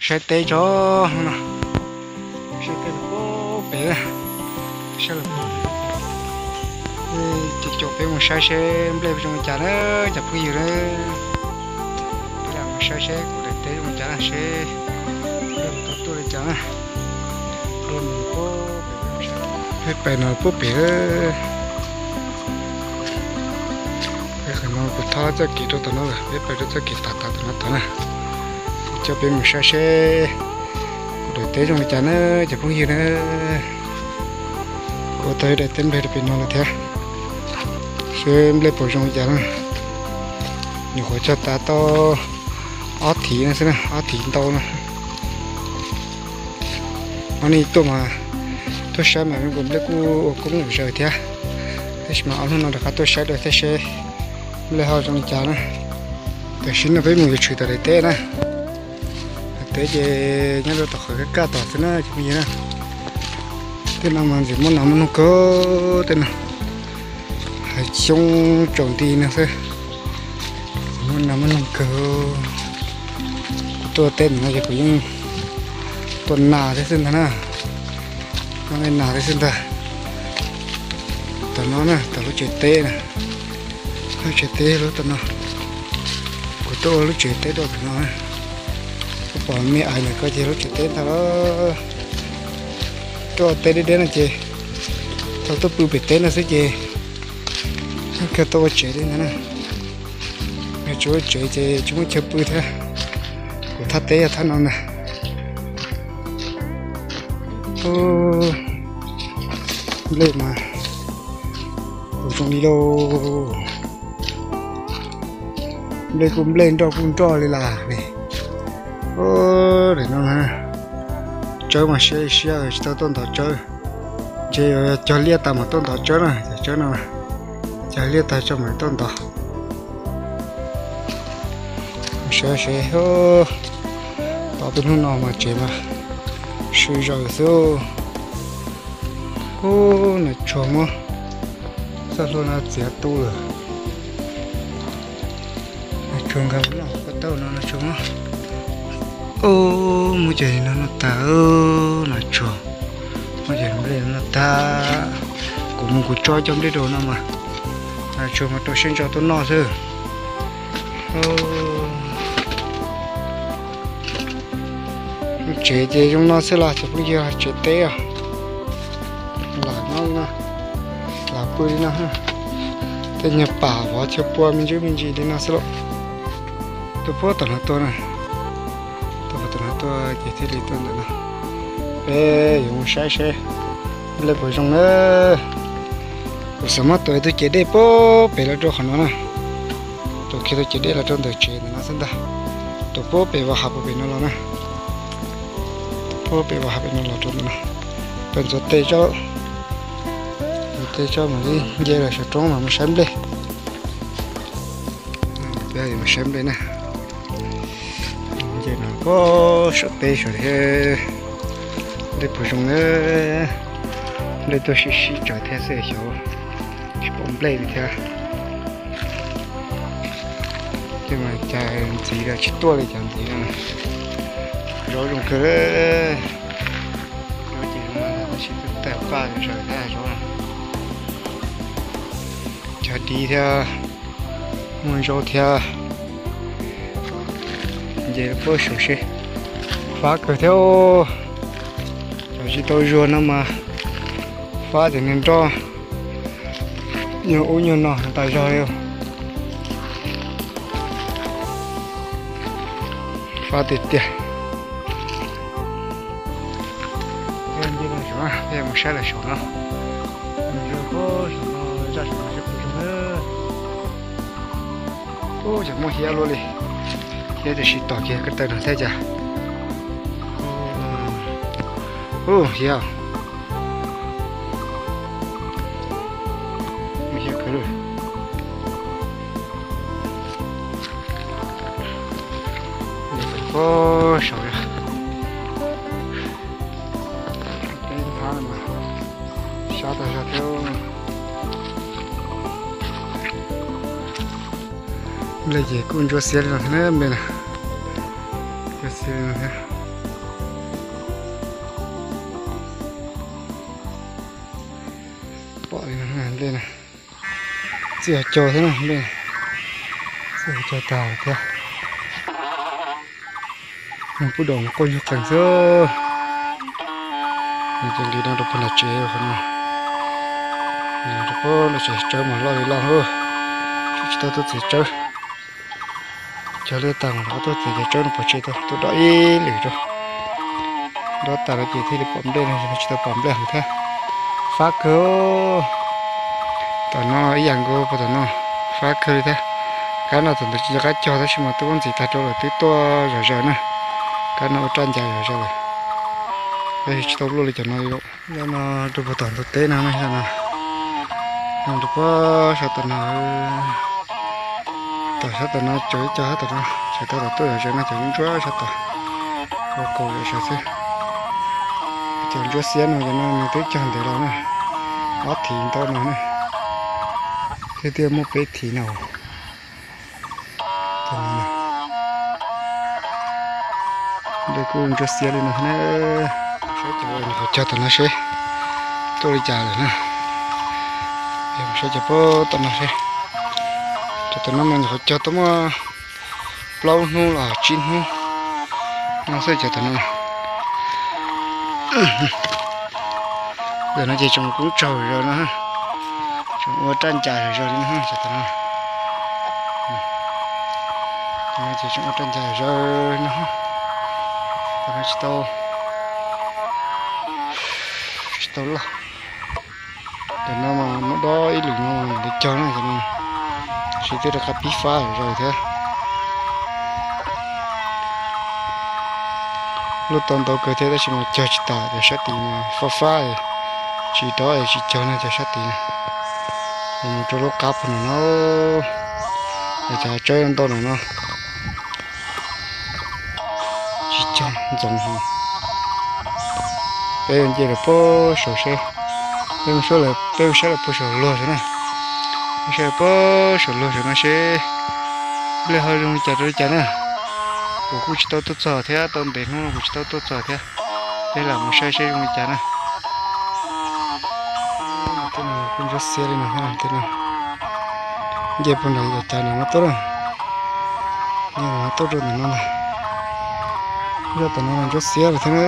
Saib teb tso no, saib teb los pem, saib los pem. Ces caum peb mus saib seb nplej zoo li cas na, cov phooj ywg na. Peb mus saib seb kuv daim teb zoo li cas na, seb nplej puas tau tuaj li cas na. Peb pais no pub pem. Peb qhov no kuv thaij txoj kev rau tom no lawm, peb pais rau txoj kev tav tav tom no tod na. Coj peb mus saib seb kuv daim teb zoo li cas na, cov phooj ywg na. Kuv tau ib daim teb nplej rau pem no lawm thiab, seb nplej puas zoo li cas na. Nyuam qhuav cog tav tau ob thiv no xwb na, ob thiv ntau no. Ob hnub tuaj mas, tuaj saib mas zoo nkaus nplej kuj ua koob ua zaws thiab. Tab sis mas ob hnub no rov qab tuaj saib dua thiab seb nplej ho zoo li cas na. Tam sim no peb mus yuav tshwm tom daim teb na. Daim teb ces nyob rau tom qhov kaj kaj tom xwb na cov phooj ywg na. Tej no mas ntxim muaj nas muaj noog kawg tej no. Hav xyoob tsaus nti no xwb. Muaj nas muaj noog kawg. Kuv tuaj teb ntawm no ces kuv yeej tuaj nas thiab xwb ntag na. Tuaj nas thiab xwb ntag. Tom no na, tom lub tsev teb na. Lub tsev teb lub tom no. Kuv tuaj ua lub tsev teb rau tom no. Koj pom me ais ntawm ko ces lub tsev teb ntag lauj. Tuaj teb deb deb no ces tau tuaj pw pem teb no xwb ces tsis kheev tau ua tsev li ntag na. Yog tsis ua tsev ces tsis muaj chaw pw thiab. Kuv thaj teb yog thaj no ntag. Nplej mas kuj zoo li lauj. Nplej kuj nplej nroj kuj nroj li las li. Daim no na, tsawb mas siab siab tsis tau tuaj ntov tsawb. Ntshe yuav cog liaj tas mam tuaj ntov tsawb na, cov tsawb no cog liaj tas tso mam tuaj ntov. Sawv sawv, tos peb hnub no mas tsev mas sw zaws xwb. Ub, nas tsuag muab txoj hlua no txiav tu lawm. Nas tsuag nkag lub pob tauj no nas tsuag muab. Ub, muab cov no noj tag, nas tsuag. Muab cov nplej no noj tag. Kuv mus kuv tso cov nplej rau no mas nas tsuag mas rau siab ntso tuaj noj xwb. Tsev ces zoo no xwb los cov phooj ywg, tsev teb os. Lam no, lam pw li no. Tej nyuag pam vov chaw pua me ntsis me ntsis li no xwb lauj. Tuaj puag tom no tuaj na. Tuaj puag tom no tuaj ces thiaj li tuaj ntawm no. Peb yuav mus saib seb nplej puas zoo na. Kuv xav muab tuav tus ciav dej puag pem los rau qhov no na. Tuav kiag tus ciav dej los rau ntawm tsev ntawm no xwb ntag. Tuav puag pem vas hav puag pem no los na. Puag pem vas hav pem no los rau ntawm no. Peb ntxuav tes tso, ntxuav tes tso mam li nce los saum roob mas mus saib nplej. Peb yuav mus saib nplej na. Nce no puag saum teb saum thiab. Nplej puas zoo na. Nplej tuaj sib sib tsawv thiab xwb xyov tsis pom nplej li thiab. Tej mas cas ntxiv los tsis tuaj li cov ntxiv no. Zaub zoo kawg. Zaub ces zoo tab sis twb tawg paj zaws thiab zaub. Cov dib thiab, muaj zaub thiab. Nce puag saum seb, fab kawg thiab. Cov tsis tau zuag no mas fab cov niag nroj nyuag ub nyuag no tas zog li. Fab tiag tiag. Peb mus saib lawm saum no. Mus saum no, zaj saum no seb puas zoo. Ub, cas muaj hiav luaj li. Hiav tiam sis tom kiag ko taw no thiab cas. Ub, hiav. Muaj hiav kawg li. Puag saum, teb thab mas sab tag zog thiab. Nplej ces kuj ntsuab xiab li no thiab na, nplej na. Ntsuab xiab li no thiab. Pom li no nplej na, txij hauv caug thiab na nplej, txij hauv caug tag thiab. Pub dua quaj nyuag qees xwb. Ces nqis no rau puag nram tsev qhov no, rau puag nram tsev tsawb mas loj li loj, tsis tau tuaj txiav tsawb. Cog liaj tag mas rov qab tuaj txiav cov tsawb no pov tseg tau, tuaj dob ib lwm rau. Dob tas lawm ces thiaj li pom nplej no, tsis tau pom nplej heev thiab. Fab kawg. Tom no ib yam nkaus puag tom no, fab kawg li thiab. Kab no thaum ntawd tsis nco qab cog tab sis mas twb muab ntxiv tag rau lawm twb tuaj zom zaws na. Kab no ua raj ncas zom zaws lawm, tab sis tsis tau luaj li cov no li. Yog no rau puag tom ntug teb no, no rau puag sab tom no, tom sab tom no cov ib co sab tom no, tseem tau tom tuaj zom zaws no, cov ntsuab sab tom, ua kaus zom zaws xwb. Cov ntsuab xiab no cov no nws twb cog ntev los na, ob thiv ntau no na, thiab tiaj muaj peb thiv no. Nplej kuj ntsuab xiab li no na. Saib cov nyuam qhuav cog tom no seb tuaj li cas lawm na. Saib cov puag tom no seb, cov tom no mas nyuam qhuav cog tau muaj plaub hnub los tsib hnub no xwb cov tom no. Ntawm no ces tseem kub tsaug zog no, tseem ua raj ncas zog li no cov tom no. Tom no ces tseem ua raj ncas zog no, tom no tsis tau, tsis tau loj. Tam no mas muab dob ib lwm no mam li cog na, tam no sib twb rov qab pib fab zog thiab. Lub tau ntau kawg thiab tab sis mas cog tsis tas, cov sab tid mas fab fab, tsis dob es tsis cog no cov sab tid. Mus rau lub qab puag nram no, cov tsawb ntau nram no. Tsis cog ntxoov heev. Peb nce lawm puag saum seb, peb mus saib lawm puag saum luag saum na. Peb saib lawm puag saum luag saum no seb nplej ho zoo li cas rau li cas na. Kuv kuj tsis tau tuaj txog thiab, tau ntev hnub kuv tsis tau tuaj txog thiab. Peb lam mus saib seb zoo li cas na. Tej no kuj ntsuab xiab li no thiab tej no. Nce puag nram yam cav nram no tuaj na. Nce nram no tuaj rau ntawm no na. Zaj tom no ntsuab xiab lawm thiab na.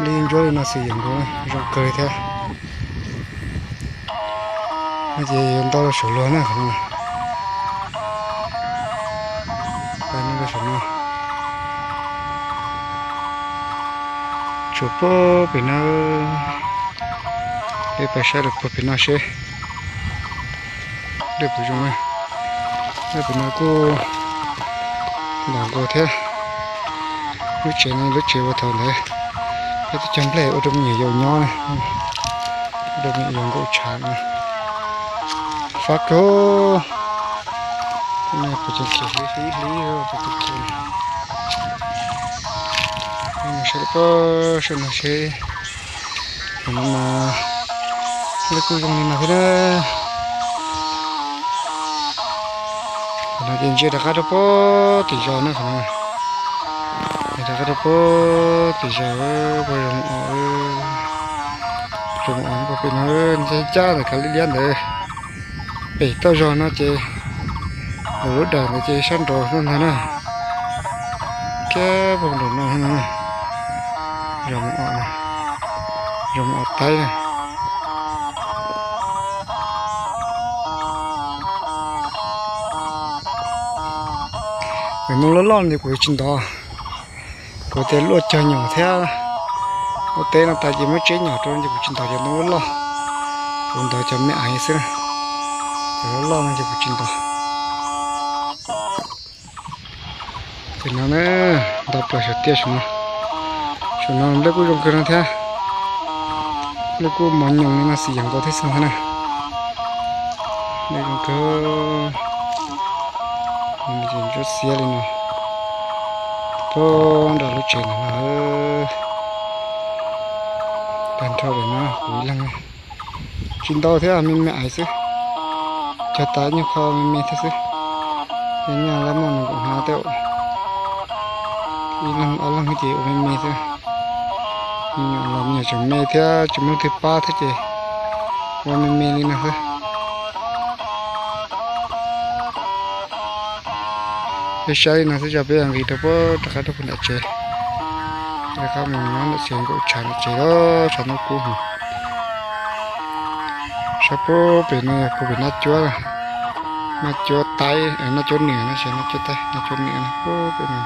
Li ntsuab li no xwm yam nkaus, zoo kawg li thiab. No ces yuav ntau rau saum luag na qhov no. Pais no rau saum no. Tshuav puag pem no, peb pais saib lawm puag pem no seb nplej puas zoo na. Nplej pem no kuj ntaus nkaus thiab. Lub tsev no lub tsev uas thaum ntawd peb twb cog nplej ua rau me nyuam yaus nyob na, ua rau me nyuam yaus nkaum tshav no. Fab kawg. Puas ceev, hlib hlib puas ceev. Saib puag saum no seb. Qhov no mas nplej kuj zoo li no thiab na. Qhov no ces ntsia rov qab rau puag tim zos na, qhov no ntsia rov qab rau puag tim zos, puag zoo os, zoo os puag pem no, ncaj ncaj ntawm kav liab liab ntawd. Pem toj zog no ces lub dawm ntawd ces sab nraud no ntag na. Kiag puag nraum no, zos Mus Os, zos Mus Os Taib na. Ntawm no loj loj ces kuv tsis ntov, kuv tias luaj cog nyom thiab. Ua teb no tas ces muab tseb nyom rau ces kuv tsis ntov cov ntoo loj loj, kuv ntov cov me aiv xwb na. Cov loj loj no ces kuv tsis ntov. Ces no na, nto plaws saum tiaj saum no. Saum no nplej kuj zoo kawg no thiab. Nplej kuj mos nyoos li no xim yees nkaus thiab xwb thiab na. Nplej zoo kawg. Ces ntsuab xiab li no, puag nram lub tsev ntawm no. Tag nrho lawm no kuv ib leeg tsis ntau thiab, me me aiv xwb. Cog tas nyuag qho me me thiab xwb. Ces nyuag lab moj nees nkaum hnav tej, ib leeg ob leeg ces ua me me xwb. Me nyuam los me nyuam tseem me thiab tsis muaj leej twg pab thiab ces Ua me me li no xwb. Peb saib li no xwb, peb nqis rau puag rov qab rau puag nram tsev. Rov qab mus nyob nram tsev, nkaum tshav nram tsev los tshav ntuj kub heev. Saib puag pem no yog puag pem Naj Cuab, Naj Cuab Taib, Naj Cuab Niam no, Naj Cuab Taib, Naj Cuab Niam no puag pem no.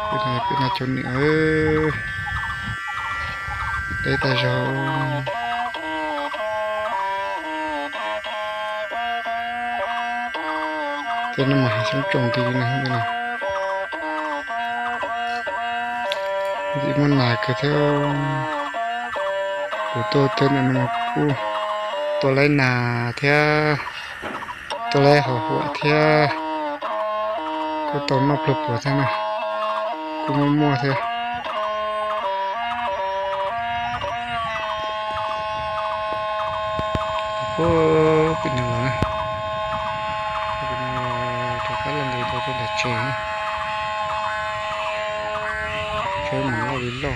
Pem no pem Naj Cuab Niam. Deb tas zog. Tej no mas hav xyoob tsoom nti li no. Ntim muaj nas kawg thiab. Kuv tuaj tej no mas kuj tuaj laib nas thiab, tuaj laib hauv huam thiab, kuj tau noj pluag puav thiab na, kuj muaj muaj thiab. Puag pem no los, rov qab los nqis rau puag nram tsev. Tsev mas loj li loj,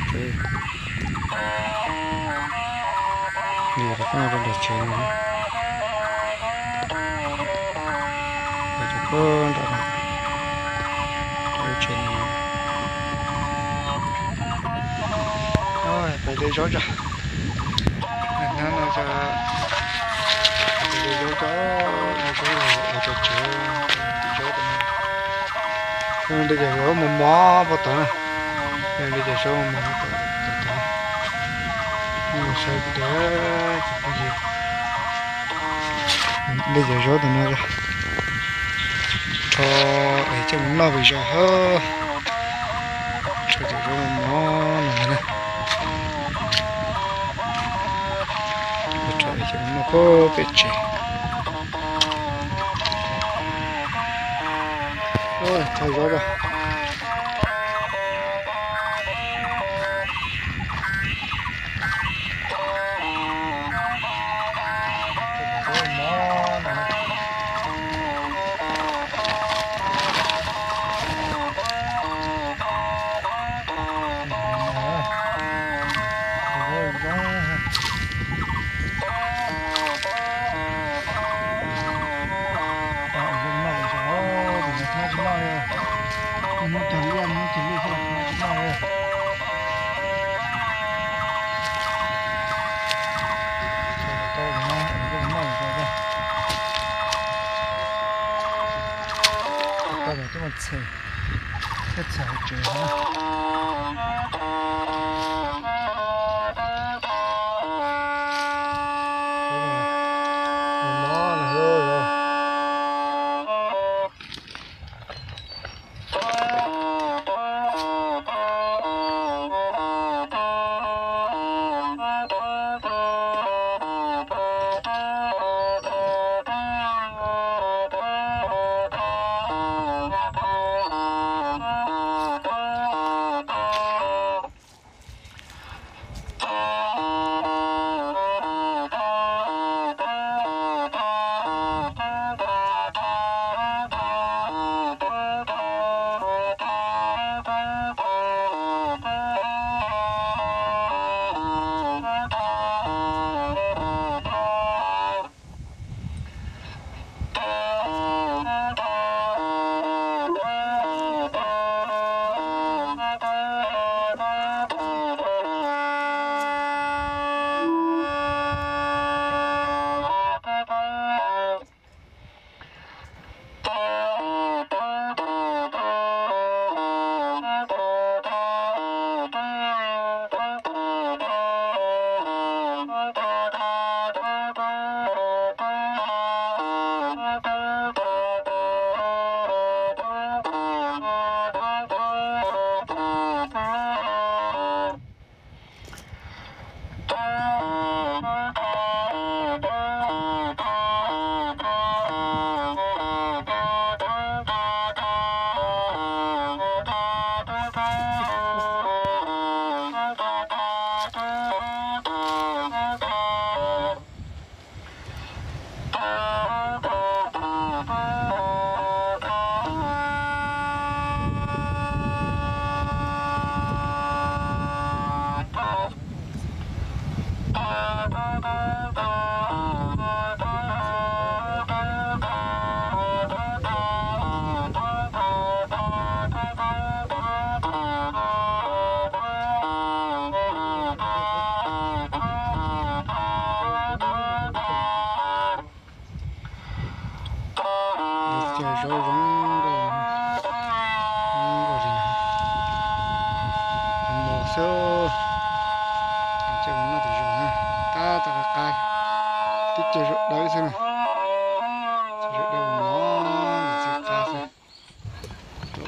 tsev. Nqis rov qab rau nram tsev no. Rau puag nram no, rau lub tsev no. Pem de zaub tso. Hnab no tso. Pem de zaub tso, zaub ua rau tsev, zaub rau no. De cov zaub mos mos puag tod na. De cov zaub mos mos puag tod, puag tod. Saib kuv de, kuv phooj ywg. De cov zaub ntawm no, rho es coj mus noj pem zos hab. Rho cov zaub mos mos no na. Rho es coj mus noj puag pem tsev. Txhaj zaub a. Txhem, txhem hauv tsev.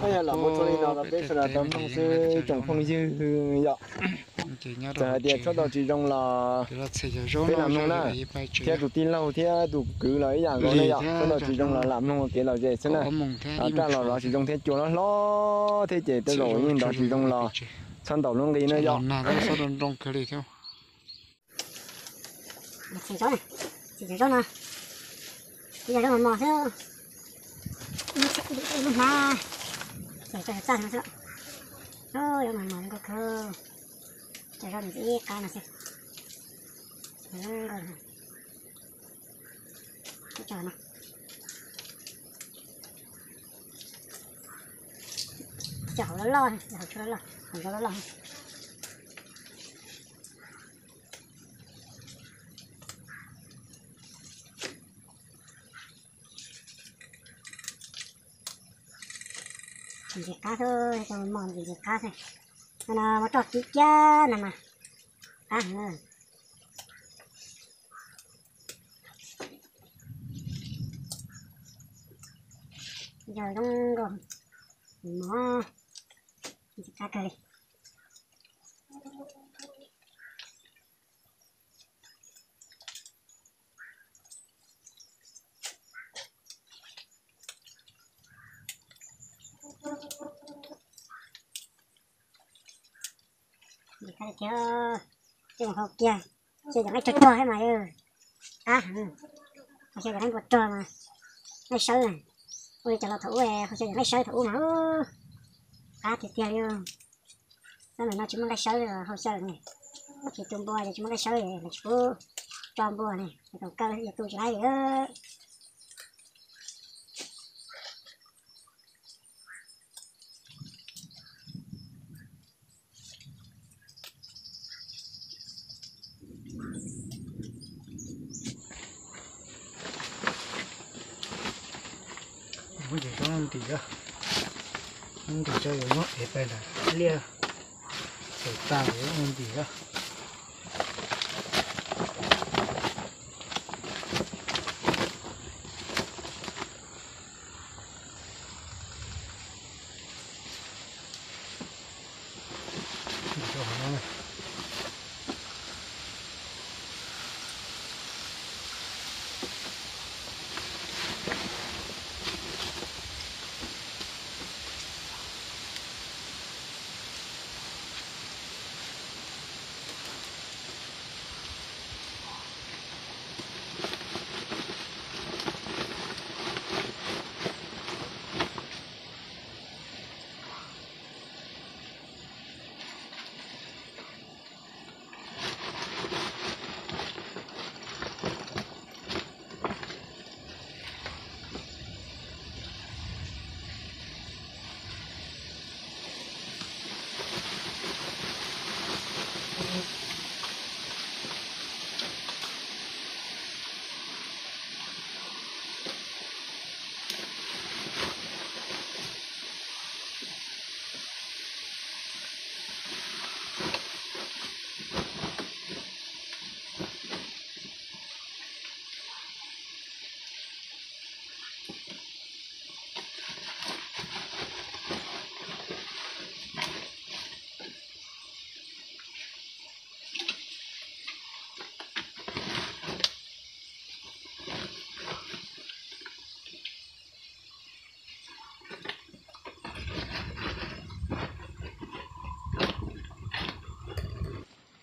Yog los muaj txhua li no rau peb sawv daws tau mloog xwb tsoom phooj ywg yom. Txawm hais tias tshuab tau tsis zoo los peb lam mloog na, thiab tus tij laug thiab tus kwv los ib yam nkaus na yom, tshuab tau tsis zoo los lam mloog ua kev lom zem xwb na. Raj los zov tsis zoo thiab cua hlob hlob thiab ces tej zaum yeej nrov tsis zoo los txhob ntaus lub nqi na yom. Txiv zaub no, ib yog zaub mos mos xwb, lub hmab, ces txaj no xwb. Zaub mos mos nkauj kawg, cov zaub ntxim qab no xwb. Cov hauv loj loj, hauv tshuaj loj loj, hauv zaub loj loj. Ntxim qab xwb, cov mos ntxim ntxim qab xwb. No no muab roj kib kiag no mas qab heev. Yog zoo nkauj, mos, ntxim qab kawg li. Ntxim qab li thiab, coj mus hau kiag, xyaw cov nqaij tsawg tsawg thiab mas qab heev. Hau xyaw cov nqaij npua rog mas nqaij sawb, ua li cov laus thaum ub hau xyaw cov nqaij sawb thaum ub mas qab tiag tiag li. Tab sis no tsis muaj nqaij sawb hau xyaw ne, tsis tu npua ces tsis muaj nqaij sawb, tsis pub tso npua ne, thaum kawg yog tu tsis laib li. Muab cov zaub no ntim, zaub ntim tso yuav muab ev pais nram liaj, tau tas yuav muab ntim na.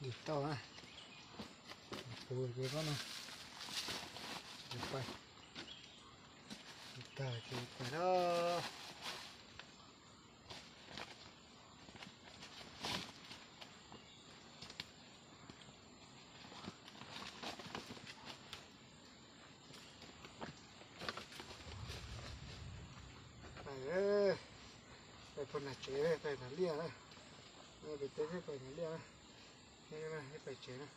Dim tau na, pus ces koj no, pais, tag ces pais na. Pais, pais puag nram tsev, pais nram liaj na. Pem teb thiab pais nram liaj na. Pais tsev na.